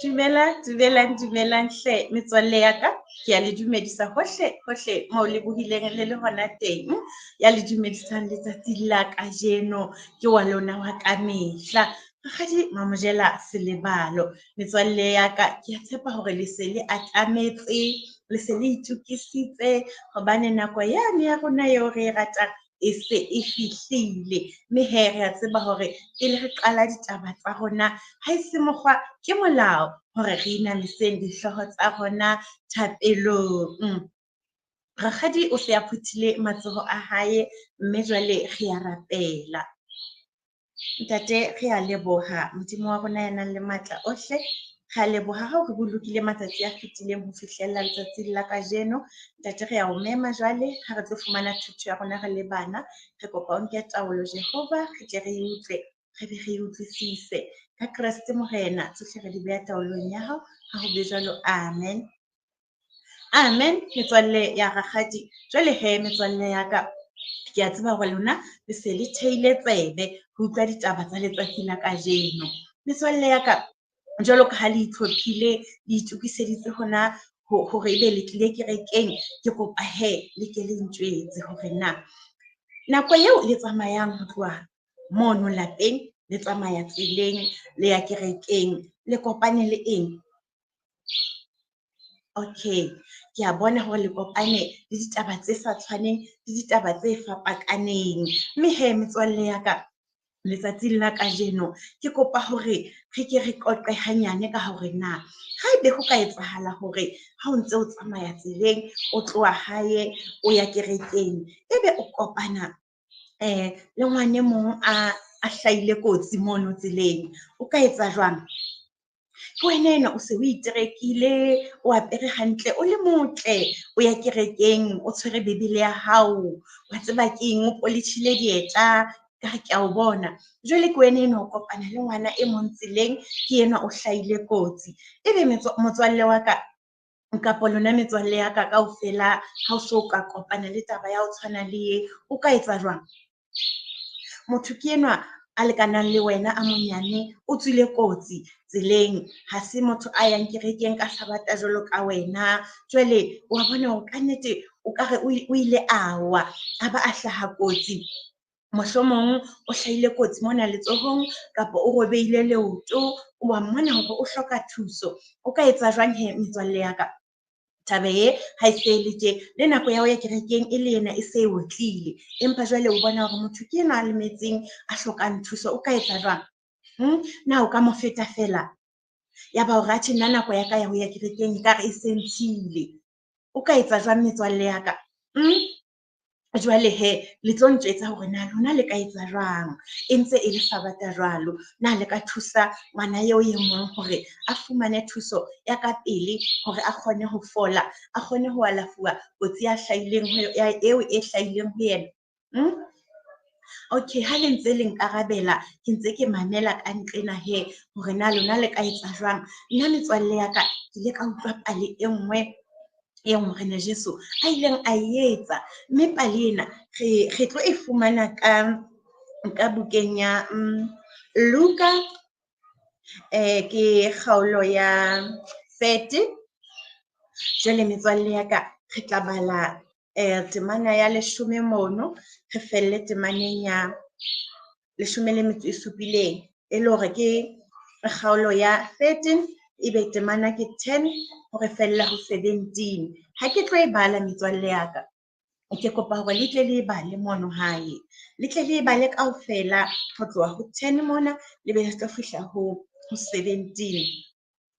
Dumela, dumelang, dumelang hle metswalle ya ka. Ke a le dumedisa hohle hohle moo le bohileng le le hona teng. Ya le dumedisang letsatsing la kajeno ke wa lona wa kamehla. Rakgadi Mamojela Selebalo. Metswalle ya ka, ke a tshepa hore le se le atametse, le se le itokisitse hobane nako yane ya rona eo re e ratang e se e fihlile. Mme hee re a tseba hore pele re qala ditaba tsa rona, ha e se mokgwa ke molao hore re inamiseng dihlooho tsa rona thapelong. Rakgadi o se a phuthile matsoho a hae, mme jwale re a rapela. Ntate, re a leboha Modimo wa rona ya nang le matla ohle. Re a leboha ha o re bolokile matsatsi a fetileng ho fihlella letsatsing la kajeno. Ntate, re a o mema jwale ha re tlo fumana thuto ya rona re le bana. Re kopa o nke taolo Jehova, re tle re utlwe, re be re utlwisise. Ka Kreste Morena, tsohle re di beha taolong ya hao. Ha ho be jwalo, amen. Amen, metswalle ya rakgadi. Jwale he, metswalle ya ka, ke a tseba hore lona le se le theile tsebe ho utlwa ditaba tsa letsatsi la kajeno. Metswalle ya ka, jwalo ka ha le itlhophile, le itokiseditse hona hore ebe le tlile kerekeng, ke kopa he le ke le ntjwetse hore na nako eo le tsamayang ho tloha mono lapeng, le tsamaya tseleng le ya kerekeng, le kopane le eng? Okay, ke a bona hore le kopane le ditaba tse sa tshwaneng le ditaba tse fapakaneng. Mme he metswalle ya ka, letsatsing la kajeno ke kopa hore re ke re qoqe hanyane ka hore na haebe ho ka etsahala hore ha o ntse o tsamaya tseleng, o tloha hae o ya kerekeng, ebe o kopana le ngwane mong a hlahile kotsi mono tseleng, o ka etsa jwang? Ke wena enwa o se o iterekile, o apere hantle, o le motle, o ya kerekeng, o tshwere Bebele ya hao, wa tseba keng, o politjhile dieta, ekare ke a o bona. Jwale ke wena enwa o kopana le ngwana e mong tseleng, ke enwa o hlahile kotsi. Ebe motswalle wa ka, kapa lona metswalle ya ka kaofela, ha o so ka kopana le taba ya ho tshwana le e, o ka etsa jwang? Motho ke enwa a lekanang le wena a monyane, o tswile kotsi tseleng, ha se motho a yang kerekeng ka Sabata jwalo ka wena. Jwale wa bona hore kannete o ka re o ile a wa, a ba a hlaha kotsi. Mohlomong o hlahile kotsi mona letsohong kapa o robehile leoto, wa mmona hore o hloka thuso. O ka etsa jwang he metswalle ya ka? Taba e ha e se e le tje, le nako ya ho ya kerekeng e le ena e se e otlile. Empa jwale o bona hore motho ke enwa a lemetseng, a hlokang thuso, o ka etsa jwang? Na o ka mo feta feela? Ya ba hore atjhe nna nako ya ka ya ho ya kerekeng ekare e se ntshile. O ka etsa jwang metswalle ya ka? Jwale he, le tlo ntjwetsa hore na lona le ka etsa jwang? E ntse e le Sabata jwalo. Na le ka thusa ngwana eo e mong hore a fumane thuso ya ka pele hore a kgone ho fola, a kgone ho alafuwa kotsi ya hlahileng eo e hlahileng ho yena? Okay, ha le ntse le nkarabela, ke ntse ke mamela ka nqena he hore na lona le ka etsa jwang. Nna metswalle ya ka, ke ile ka utlwa pale e nngwe eo Morena Jesu a ileng a e etsa. Mme pale ena re tlo e fumana ka bukeng ya Luka, ke kgaolo ya 30. Jwale metswalle ya ka, re tla bala temana ya 10 mono, re felle temaneng ya 17, e le hore ke kgaolo ya 13, ebe temana ke 10 hore fella ho 17. Ha ke tlo e bala metswalle ya ka, ke kopa hore le tle le e bale mono hae. Le tle le e bale kaofela ho tloha ho 10 mona, le be le tlo fihla ho 17.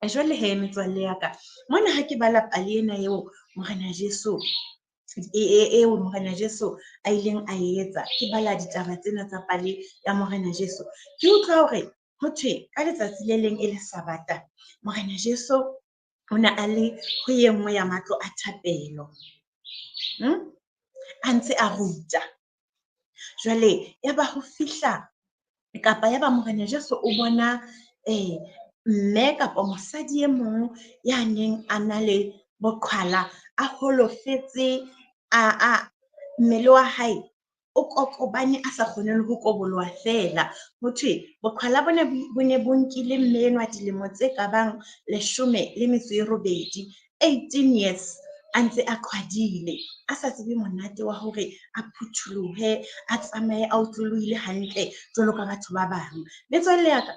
Jwale he metswalle ya ka, mona ha ke bala pale ena eo Morena Jesu eo Morena Jesu a ileng a e etsa, ke bala ditaba tsena tsa pale ya Morena Jesu, ke utlwa hore ho thwe ka letsatsi le leng e le Sabata, Morena Jesu o ne a le ho e nngwe ya matlo a thapelo, a ntse a ruta. Jwale ya ba ho fihla kapa ya ba Morena Jesu o bona mme kapa mosadi e mong ya neng a na le boqhwala, a holofetse, a mmele wa hae o kokobane a sa kgone le ho koboloha feela. Ho thwe boqhwala bona bo ne bo nkile mme enwa dilemo tse ka bang 18, 18 years a ntse a qhwadile, a sa tsebe monate wa hore a phutholohe, a tsamaye a otlolohile hantle jwalo ka batho ba bang. Metswalle ya ka,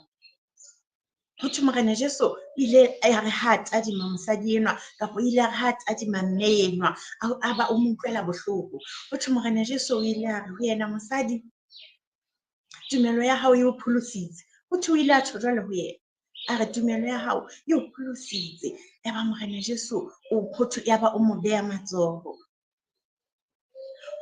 ho thwe Morena Jesu ile a re ha tadima mosadi enwa, kapa ile a re ha tadima mme enwa, a ba o mo utlwela bohloko. Ho thwe Morena Jesu o ile a re ho yena, mosadi, tumelo ya hao e o pholositse. Ho thwe o ile a tjho jwalo ho yena, a re tumelo ya hao e o pholositse. Yaba Morena Jesu o ho thwe yaba o mo beha matsoho.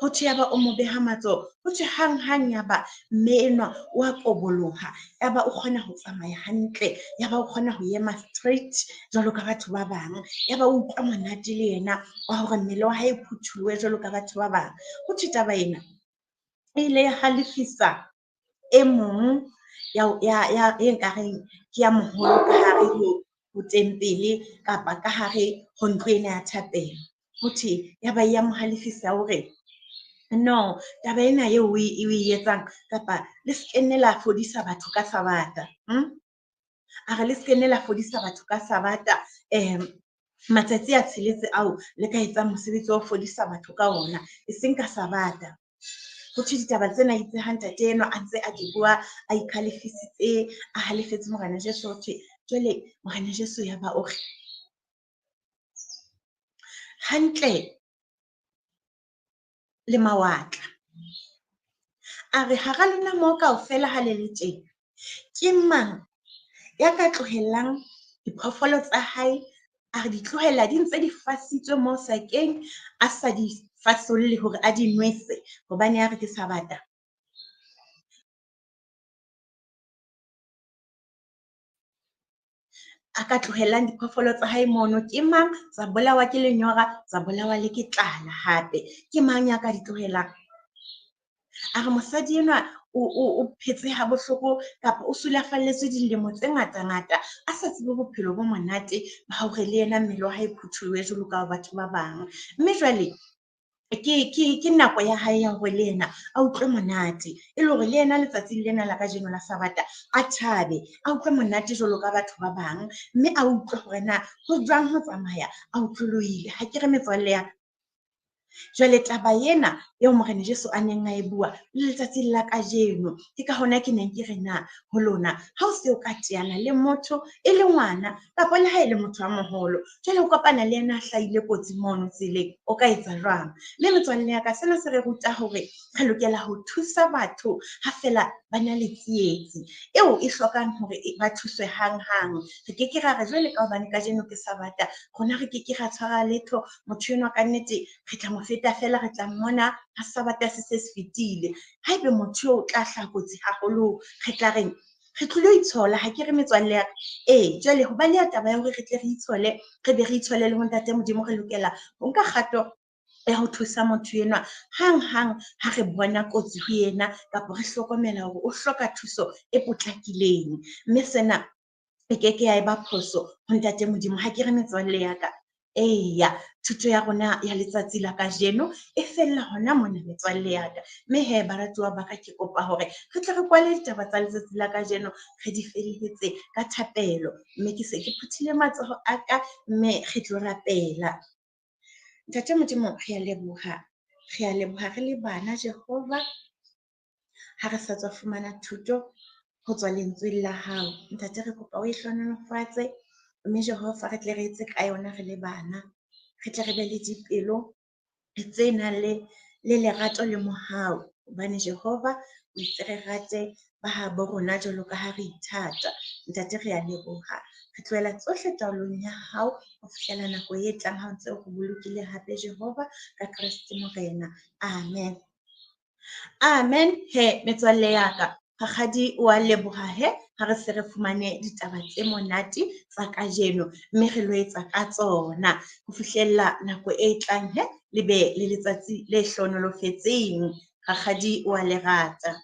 Ho thwe yaba o mo beha matsoho. Ho thwe hang-hang yaba mme enwa o a koboloha, yaba o kgona ho tsamaya hantle, yaba o kgona ho ema straight jwalo ka batho ba bang, yaba o utlwa monate le yena wa hore mmele wa hae o phutholohe jwalo ka batho ba bang. Ho thwe taba ena e ile ya halefisa e mong ya e nkareng ke ya moholo ka hare ho tempele kapa ka hare ho ntlo ena ya thapelo. Ho thwe yaba ya mo halefisa hore no, taba ena eo o e etsang, kapa le se ke la fodisa batho ka Sabata. A re le se ke la fodisa batho ka Sabata, matsatsi a tsheletse ao le ka etsang mosebetsi wa ho fodisa batho ka ona, e seng ka Sabata. Ho thwe ditaba tsena itse ha ntate enwa a ntse a di bua, a ikhalefisitse, a halefetse Morena Jesu. Ho thwe jwale Morena Jesu yaba o re hantle le mawatla, a re hara lona moo kaofela ha le le teng, ke mang ya ka tlohellang diphoofolo tsa hae, a re di tlohella di ntse di fasitswe mo sakeng, a sa di fasolle hore a di nwese hobane a re ke Sabata? A ka tlohellang diphoofolo tsa hae mono ke mang? Tsa bolawa ke lenyora, tsa bolawa le ke tlala hape. Ke mang ya ka di tlohelang? A re mosadi enwa o phetse ha bohloko kapa o sulafalletswe dilemo tse ngata-ngata, a sa tsebe bophelo bo monate ba hore le yena mmele wa hae phutholohe jwalo ka batho ba bang. Mme jwale ke nako ya hae ya hore le yena a utlwe monate, e le hore le yena letsatsing lena la kajeno la Sabata a thabe, a utlwe monate jwalo ka batho ba bang, mme a utlwe hore na ho jwang ho tsamaya a otlolohile. Ha ke re metswalle ya ka, jwale taba ena eo Morena Jesu a neng a e bua le letsatsing la kajeno, ke ka hona ke neng ke re na ho lona, ha o se o ka teana le motho e le ngwana kapa le ha e le motho a moholo, jwale o kopana le yena a hlahile kotsi mono tseleng, o ka etsa jwang? Mme metswalle ya ka, sena se re ruta hore re lokela ho thusa batho ha feela ba na le tsietsi eo e hlokang hore ba thuswe hang-hang. Re ke ke ra re jwale ka hobane kajeno ke Sabata, rona re ke ke ra tshwara letho, motho enwa kannete re tla mo feta fela, re tla mmona ha Sabata se se se fetile. Haebe motho eo o tla hlaha kotsi haholo, re tla reng? Re tlilo itshola, ha ke re metswalle ya ka? Ee, jwale ho baleha taba ya hore re tle re itshole, re be re itshole le ho Ntate Modimo, re lokela ho nka kgato ya ho thusa motho enwa hang-hang ha re bona kotsi ho yena kapa re hlokomela hore o hloka thuso e potlakileng. Mme sena e ke ke ya eba phoso ho Ntate Modimo, ha ke re metswalle ya ka? Eya, thuto ya rona ya letsatsi la kajeno e fella hona mona metswalle ya ka. Mme he baratuwa ba ka, ke kopa hore re tle re kwale ditaba tsa letsatsi la kajeno, re di felehetse ka thapelo. Mme ke se ke phuthile matsoho a ka, mme re tlo rapela. Ntate Modimo, re a leboha, re a leboha re le bana Jehova, ha re sa tswa fumana thuto ho tswa lentsweng la hao. Ntate, re kopa o e hlohonolofatse, mme Jehova re tle re etse ka yona re le bana, re tle re be le dipelo tse nang le lerato le mohau, hobane Jehova o itse re rate ba habo rona jwalo ka ha re ithata. Ntate, re a leboha, re tlohela tsohle taolong ya hao ho fihlela nako e tlang ha o ntse o re bolokile hape Jehova, ka Kreste Morena. Amen. Amen. He metswalle ya ka, rakgadi o a leboha he ha re se re fumane ditaba tse monate tsa kajeno, mme re lo etsa ka tsona ho fihlella nako e tlang he le be le letsatsi le hlohonolofetseng. Rakgadi o a le rata.